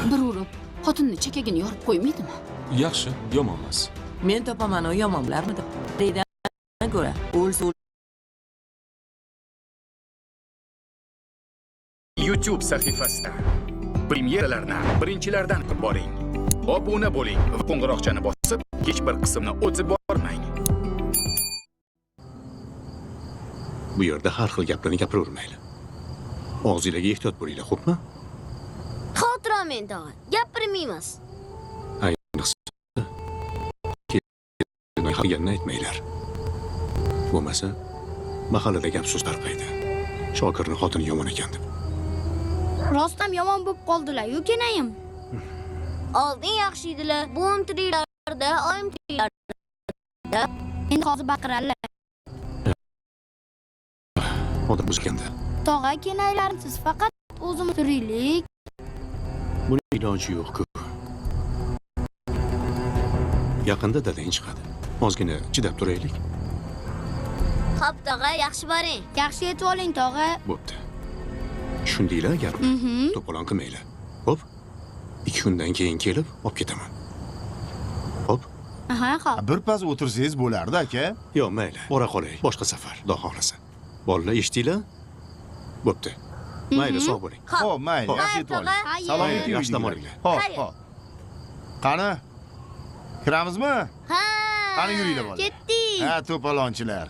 Bir urib, xotinni chakagini yorib qo'ymaydimi? Yaxshi, yomon emas. Men topaman u yomon bilarmidi? Deydan ko'ra, o'lsa YouTube sahifasida premyeralarni birinchilardan boring. Obuna bo'ling va qo'ng'iroqchani bosib, hech bir qismni o'tib bormang. Bu yerda har xil gaplarni gapiravermanglar. Og'zinglarga ehtiyot bo'linglar, xo'pmi? Xavotir olmang tog'a, gapirmaymiz. Ayniqsa qilganini aytmanglar. Bo'lmasa mahallada gap so'z tarqaydi. Shokirni xotini yomon ekan deb. Rostdan yomon bo'lib qoldilar-yu kenayim. Oldin yaxshi edilar, buvim tiriklarda, oyim tiriklarda. Endi hozir baqiradilar. Odam buzganda. Tog'a kenaylarimsiz faqat o'zimiz tiriklik. Buni iloji yo'q-ku. Yaqinda dadang chiqadi. Ozgina chidab turaylik. Xo'p tog'a, yaxshi boring. Yaxshi yetib oling tog'a. Bo'pti. Tushundinglar gapni? To'polon qilmanglar. Xo'p? 2 kundan keyin kelib olib ketaman. Xo'p? Aha, xo'p. Bir pas o'tirsangiz bo'lardi aka. Yo'q, mayli. Bora qolay. Boshqa safar, xudo xohlasa. Bolalar eshitdinglar? Bo'pti. Mayli, sog' bo'ling. Xo'p, mayli, yaxshi yetib oling. Salom ayting. Yaxshi dam olinglar. Xo'p, xo'p. Qani? Kiramizmi? Ha. Qani yuringlar bolalar. Ketdik. Ha, to'polonchilar.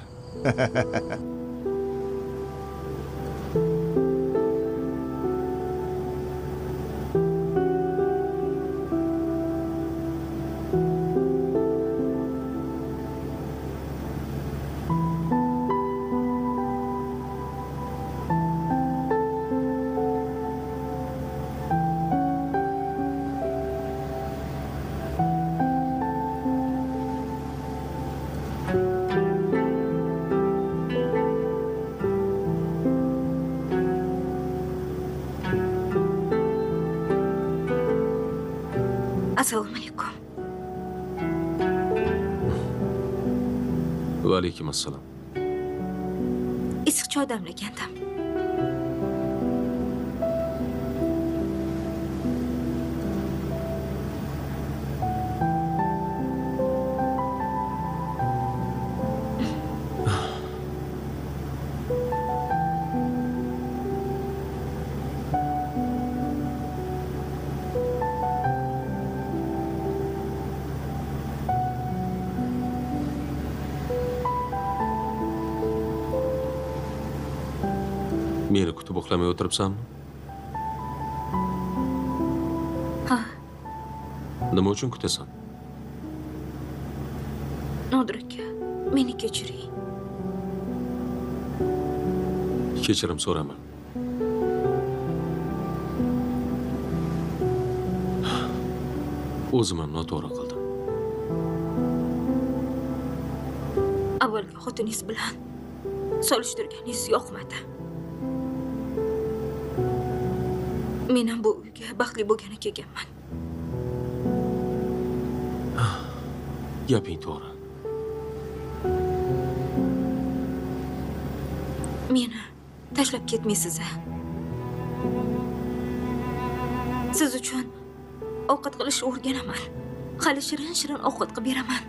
Assalomu alaykum. Va alaykum assalom. Issiq choy damlagandim. Meni kutib uxlamay o'tiribsanmi? Ha. Nima uchun kutasan? Nodir aka, meni kechiring. Kechirim so'rama. O'zim ham noto'g'ri qildim. Avvalgi xotiningiz bilan solishtirganingiz yoqmadi. Men ham bu uyga baxtli bo'lgani kelganman. Gaping to'g'ri. Meni tashlab ketmaysiz-a? Siz uchun ovqat qilishni o'rganaman. Hali shirin-shirin ovqat qilib beraman.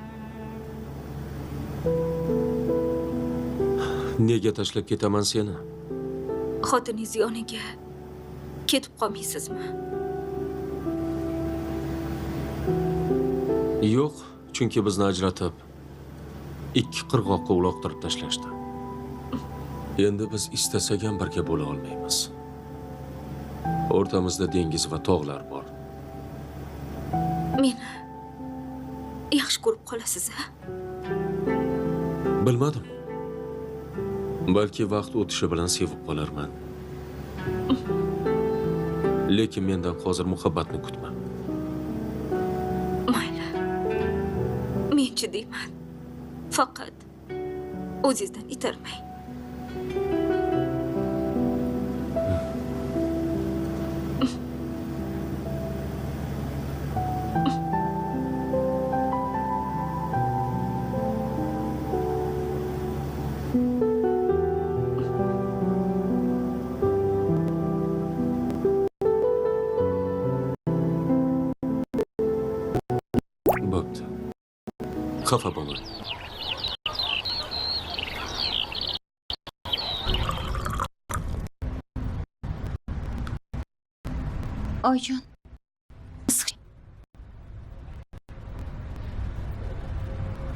Nega tashlab ketaman seni? Xotiningiz yoniga ketib qolmaysizmi? Yo'q, chunki bizni ajratib 2 qirg'oqqa uloqtirib tashlashdi. Endi biz istasak ham birga bo'la olmaymiz. O'rtamizda dengiz va tog'lar bor. Meni yaxshi ko'rib qolasiz-a? Bilmadim. Balki vaqt o'tishi bilan sevib qolarman. Lekin mendan hozir muhabbatni kutma. Mayli. Men chidayman. Faqat o'zingizdan itarmang. Xafa bo'lma. Oyijon.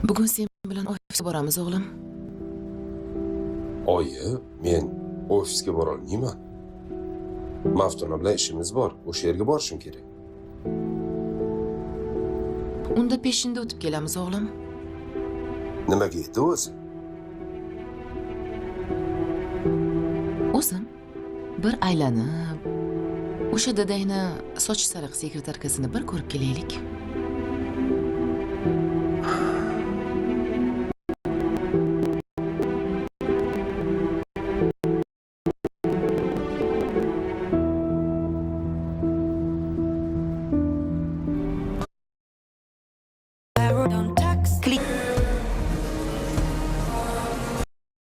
Bugun sen bilan ofisga boramiz, o'g'lim. Oyi, men ofisga borolmayman. Maftuna bilan ishimiz bor, o'sha yerga borishim kerak. Unda peshinda o'tib kelamiz, o'g'lim. Nimaga edi o'zi? O'zim bir aylanib, o'sha dadangni sochi sariq sekretarkasini bir ko'rib kelaylik.